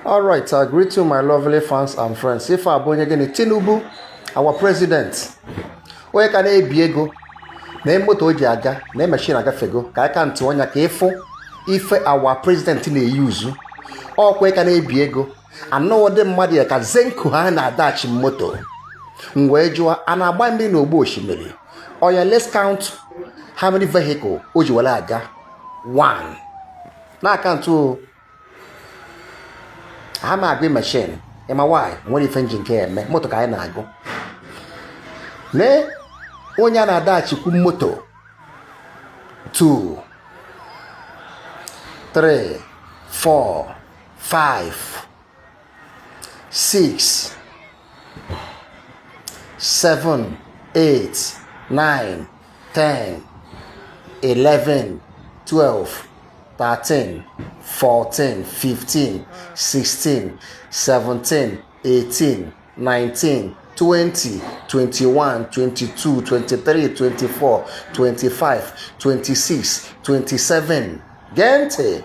All right, I greet you, my lovely fans and friends. If I born again, Tinubu, our president, where can I be ego? Name moto jaga, name machine aga fego. Ka can't wanya kefo. If our president in use, or where can I be ego? I know what them madi ka zenku na dachi moto. Mwejua anabambi no bush mili. Oh yeah, let's count how many vehicle ojiwala aga. 1. Now I can't do. I'm a green machine. Am I why? What if engine care me? Moto kaya na go. Ne? Onya na dachi ku moto. 2, 3, 4, 5, 6, 7, 8, 9, 10, 11, 12, 13, 14, 15, 16, 17, 18, 19, 20, 21, 22, 23, 24, 25, 26, 27, gente,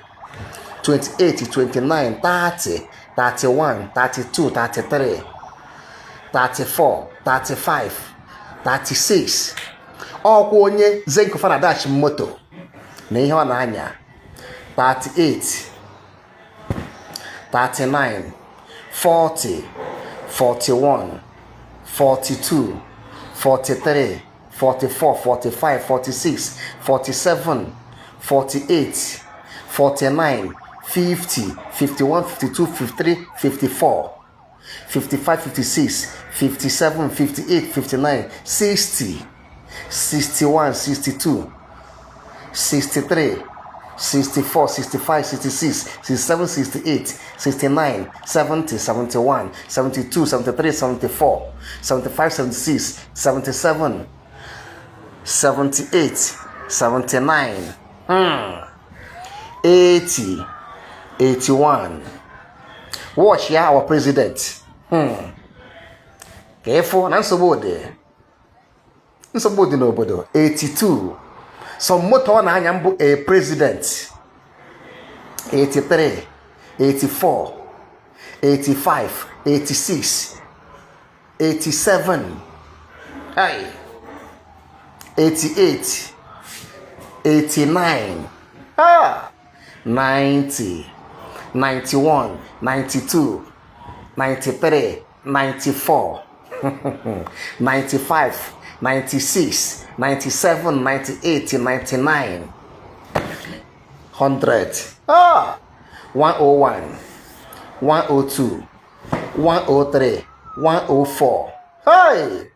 28, 29, 30, 31, 32, 33, 34, 35, 36. Ọkwa onye zenko fana dash moto na ihe ọ na-anya 38, 39, 40, 41, 42, 43, 44, 45, 46, 47, 48, 49, 50, 51, 52, 53, 54, 55, 56, 57, 58, 59, 60, 61, 62, 63, 64, 65, 66, 67, 68, 69, 70, 71, 72, 73, 74, 75, 76, 77, 78, 79, 80, 81. Watch ya our president. Careful, na nsogbu dị n'obodo. 82. Some moto na anya mbụ a president. 83, 84, 85, 86, 87, 88, 89, 90, 91, 92, 93, 94, 95, 96, 97, 98, 99, 100, 101, 102, 103, 104. Hey!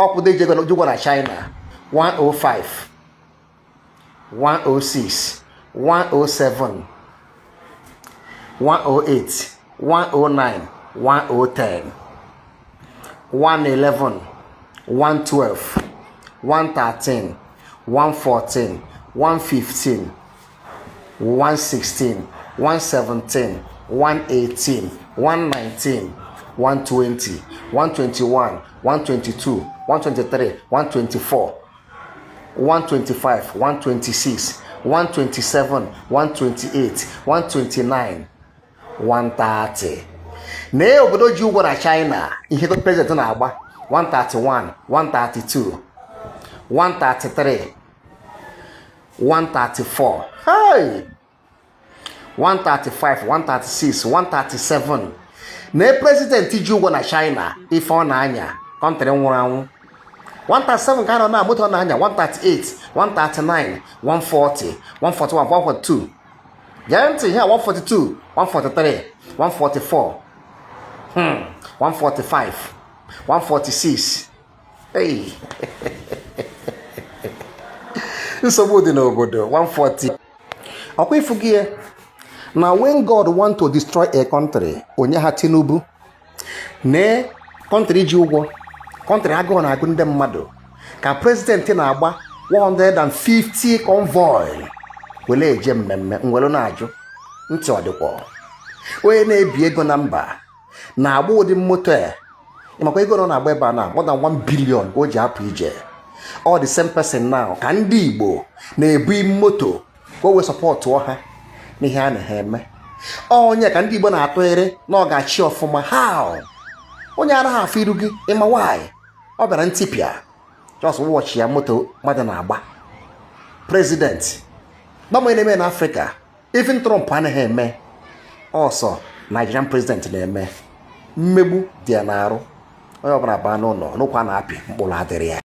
Up with the Jago na China. 105, 106, 107, 108, 109, 110, 111, 112, 113, 114, 115, 116, 117, 118, 119, 120, 121, 122, 123, 124, 125, 126, 127, 128, 129, 130. Na obodo ji ụgwọ na China ihe the president na-agba 131, 132, 133, 134, hey, 135, 136, 137. Na president ji ụgwọ na China ife ọ na-anya kọntrị nwụrụ anwụ 137 ka nọ na moto na anya 138, 139, 140, 141, 142. Gee ntị ihe 142, 143, 144, 145, 146. Hey. Nsogbu dị n'obodo 140. Ọkwa ifu gị na when God want to destroy a country, onye ha Tinubu ne country ji ụgwọ country agụụ na-agụ ndị mmadụ ka president na-agba 150 convoy wele eje mmemme nwere na-ajụ ntị ọdịkwa onye na-ebi ego na mba na-agba ụdị moto makwa ego nọ na-agba ebe a na more than 1 billion o ji apụ ije. All the same person now ka ndị Igbo na-ebu moto ka o wee support ha n'ihe a na-eme onye ka ndị Igbo na-atụgharị na ọ ga-achị ọfụma. How? Onye anaghị afụ iru gị ịma nwaanyị ọ bịara ntipịa just wọchị ya moto mmadụ na-agba. President gbanwe na-eme n'Afrịka, even Trump anaghị eme, ọsọ Nigerian President na-eme. Mmegbu dị ya n'arụ. Onye ọbụla baa n'ụlọ n'ụkwa na-apị mkpụrụ adịrị ya.